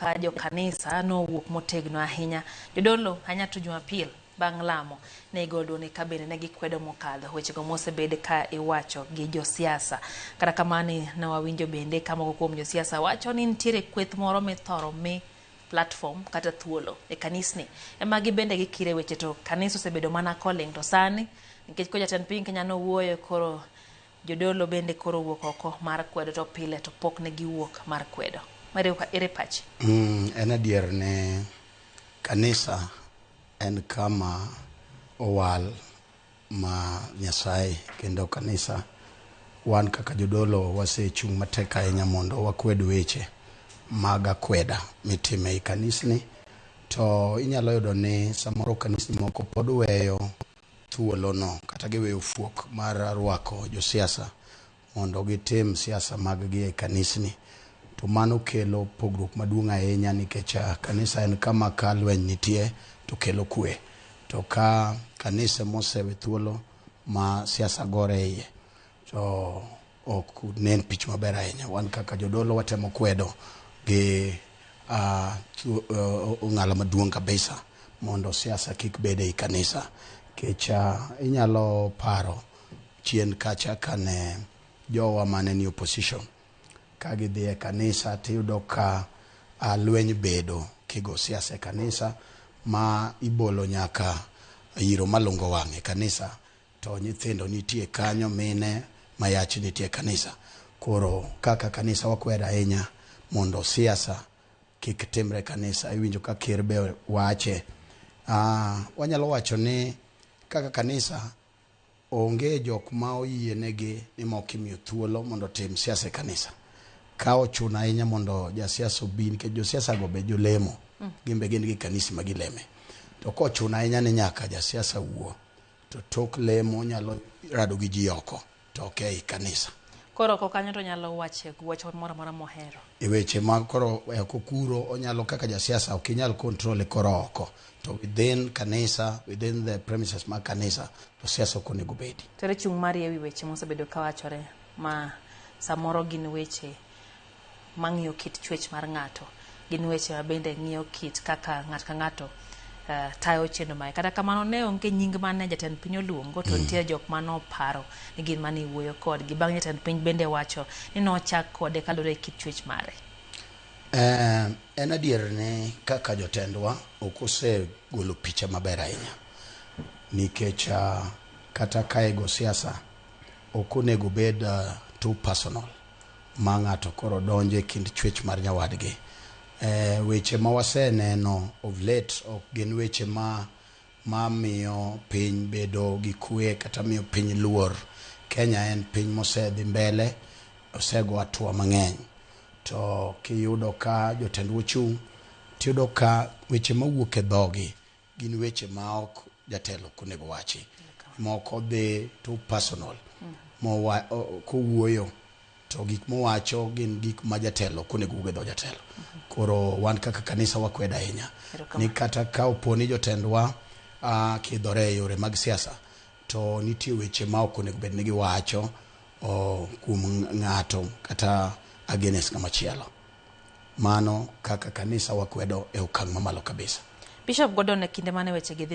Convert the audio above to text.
ka jokanisa nowuok motegno ahinya. Jodolo ahinya to Jumapil bang' lamo ne igolo duond ka bende ne gikwedo mokadho wechego mosebed ka iwacho gi josiasa. Kata kamano ne wawinjo bende ka moko kuom josiasa wacho ni nitiere kweth moro mithoro mi platform kata thuolo e kanisni ema gibende gikire weche to kanisa osebedo mana koling' to sani nikech ko jatend piny Kenya nowuoyo koro jodolo bende koro wuok oko mar kwedo to pile to pok ne giwuok mar kwedo. Mario, ere pachi? En adier ni kanisa en kama owal ma Nyasaye kendo kanisa wan kaka jodolo wasechung' matek ahinya mondo wakwed weche mag akweda mitimo ei kanisni to inyalo yudo ni samoro kanisni moko pod weyo thuolono kata giweyo fuok mar rwako josiasa mondo gitim siasa mag gi e kanisni to mano kelo pogruok maduong' ahinya nikech kanisa en kama ka lweny nitie to kelo kwe to ka kanise mosewe thuolo ma siasa gore iye to ok nen pich maber ahinya. Wan kaka jodolo watemo kwedo gi ong'ala maduong' kabisa mondo siasa kik bed ei kanisa nikech inyalo paro chien kacha kane jowa mane ni opposition ka gidhi e kanisa tiyudo ka lweny bedo kigo siasa e kanisa ma ibolo nyaka iro malungo wang' e kanisa to nyithindo nitie kanyo mine mayach nitie e kanisa. Koro kaka kanisa wakwedo ahinya mondo siasa kik timre e kanisa. Iwinjo ka ker be wache. Wanyalo wacho ni kaka kanisa onge jok ma oyienegi ni mok imiyo thuolo mondo otim siasa e kanisa. Ka ochuno ahinya mondo jasiasa obi nikech josiasa go be jolemo gin be gin gi kanisni ma gileme. To kochuno ahinya ni nyaka jasiasa wuo to tok lemo nyalo rado gi ji oko to ok ei kanisa. Koro oko kanyo to nyalo wache wach moro amora mohero. E weche mag koro oko kuro onyalo kaka jasiasa ok inyal control e koro oko to within kanisa within the premises mag kanisa to siasa ok onego bedi. To ere chung' mari ewi weche mosebedo kawachore ma samoro gin weche mang'iyo kit chwech mar ng'ato, gin weche ma bende ng'iyo kit kaka ng'ato ka ng'ato tayo chenro mare. Kata kamano ne onge nying mane jatend piny oluongo to nitie jok manoparo ni gin mane iwuoyo kodgi. Bang' jatend piny bende wacho ni nochak kode kaluwore gi kit chwech mare. En adier ni kaka jotendwa ok osegolo picha maber ahinya nikech kata ka igo siasa ok onego bed too personal ma ng'ato koro donjo e kind chwech mar nyawadgi. Weche ma waseneno of late ok gin weche ma mamiyo piny bedo gi kwe kata miyo piny luor. Kenya en piny mosedhi mbele, osego hatua mang'eny. To kiyudo ka jotendwa ochung' tiyudo ka weche mawuok e dhogi gin weche ma ok jatelo ok onego wachi. Moko dhi too personal kowuoyo to gik mowacho gin gik ma jatelo ok onego wuog e dho jatelo. Koro wan kaka kanisa wakwedo ahinya ni kata ka opo ni jotendwa kidhore e yore mag siasa to nitie weche ma ok onego bed ni giwacho kuom ng'ato kata against ng'ama chielo. Mano kaka kanisa wakwedo e okang' mamalo kabisa. Bishop Gordon e kinde mane weche gi dhi